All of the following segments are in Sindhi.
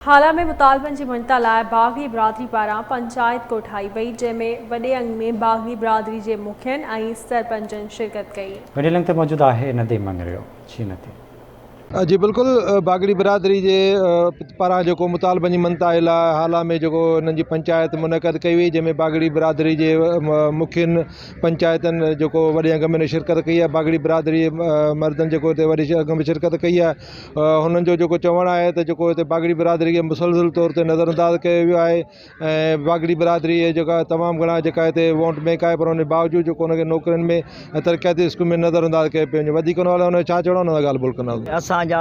هالا ۾ مطالبن جي مڃتا لاء باغي برادري پاران پنچائت ڪوٺائي وئي، جنهن ۾ وڏي انگ ۾ باغي برادري جي مکين ۽ سرپنچن شرڪت ڪئي. وڊيو لنڪ تي موجود آهي نديم مڱريو جي نديم. جي بلڪل باگڙي برادري جي پاران جيڪو مطالبن جي مڃتا لاء هالا ۾ جيڪو انهن جي پنچائت منعقد ڪئي وئي جنهن ۾ باگڙي برادري جي مکين پنچائتن جيڪو وڏي انگ ۾ شرڪت ڪئي آهي باگڙي برادري مردن جيڪو هتي وڏي انگ ۾ شرڪت ڪئي آهي هنن جو جيڪو چوڻ آهي ته جيڪو هتي باگڙي برادري کي مسلسل طور تي نظر انداز ڪيو ويو آهي ۽ باگڙي برادري جيڪا تمام گهڻا جيڪا هتي ووٽ بينڪ آهي پر ان جي باوجود جيڪو ان کي نوڪرين ۾ ۽ ترقياتي اسڪيم ۾ نظر انداز ڪيو پيو وڃي وڌيڪ ان حوالي سان ان جو ڇا چوڻ آهي ان سان ڳالهه ٻولهه ڪنداسين. اسان جا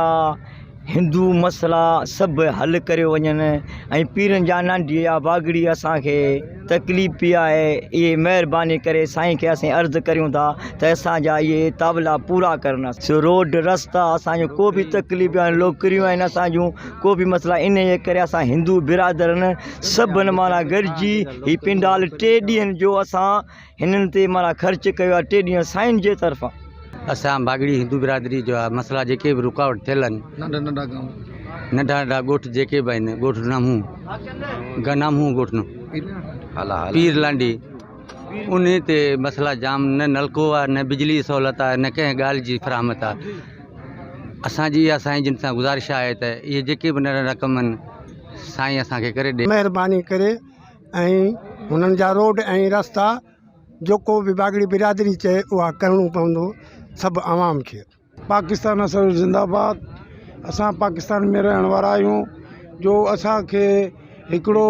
هندو مسئلا سڀ حل ڪريو وڃن ۽ پيرن جا نانڍي يا باگڙي اسان کي تڪليف پئي آهي اهي مهرباني ڪري سائين کي اسين عرض ڪريون ٿا ته اسان جا اهي تاولا پورا ڪرن روڊ رستا اسان جو ڪو به تڪليف نوڪريون آهن اسان جون ڪو به مسئلا انهيء ڪري اسان هندو برادرن سڀن معنيٰ گڏجي هي پنڊال ٽي ڏينهن جو اسان هنن تي معنيٰ خرچ ڪيو آهي ٽي ڏينهن سائين جي طرفان. اسان باگڙي هندو برادري جا مسئلا جيڪي به رڪاوٽ ٿيل آهن ننڍا ننڍا گائون ننڍا ننڍا ڳوٺ جيڪي به آهن ڳوٺ نامون گنامون ڳوٺ پير لانڊي انهي تي مسئلا جام نه نلڪو آهي نه بجلي جي سهولت آهي نه ڪنهن ڳالهه جي فراهمت آهي اسان جي اها سائين جن سان گذارش آهي ته اهي جيڪي به ننڍا ننڍا ڪم آهن سائين اسان کي ڪري ڏي. مهرباني ڪري ۽ هنن جا روڊ ۽ رستا جيڪو به باگڙي برادري چئي اها ڪرڻو پوندو سڀ عوام کي. پاڪستان اسان جو زنده باد اسان پاڪستان ۾ رهڻ وارا آهيون جو اسان کي هڪڙو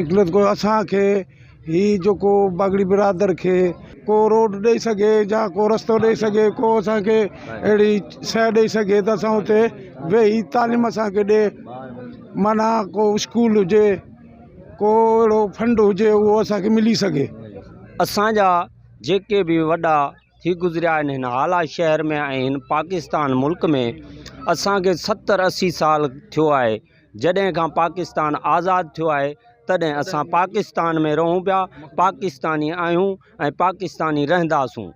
اقليت ڪو اسان کي هي جيڪو باگڙي برادر کي ڪو روڊ ڏئي سگهي يا ڪو رستو ڏئي سگهي ڪو اسان کي اهڙي شيءِ ڏئي سگهي ته اسان اتي ويهي تعليم اسان کي ڏئي معنيٰ ڪو اسڪول هجي ڪو اهڙو فنڊ هجي اهو اسان کي ملي سگهي. اسان جا جيڪي به وڏا ٿي گذريا آهن هن هالا شهر ۾ ۽ هن پاڪستان ملڪ ۾ اسان کي ستر اسي سال ٿيو آهي جڏهن کان پاڪستان آزاد ٿيو آهي تڏهن اسان پاڪستان ۾ رهون پيا پاڪستاني آهيون ۽ پاڪستاني رهنداسون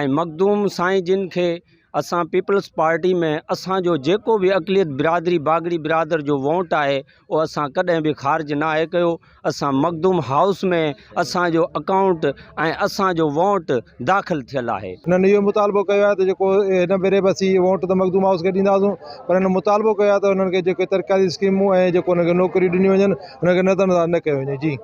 ۽ مخدوم سائين جن کي اسان پيپلز پارٽي ۾ اسان جو جيڪو به اقليت برادري باگڙي برادر جو ووٽ آهي اهو اسان ڪڏهن به خارج ناهي ڪيو اسان مخدوم هائوس ۾ اسان جو اڪائونٽ ۽ اسان جو ووٽ داخل ٿيل آهي. هنن اهو مطالبو ڪيو آهي ته جيڪو هن ڀيري به اسين ووٽ ته مخدوم هائوس کي ڏينداسون پر هنن مطالبو ڪيو آهي ته هنن کي جيڪي ترقياتي اسڪيمون ۽ جيڪو هنن کي نوڪريون ڏنيون وڃن هنن کي نظر انداز نه ڪيو وڃي جي.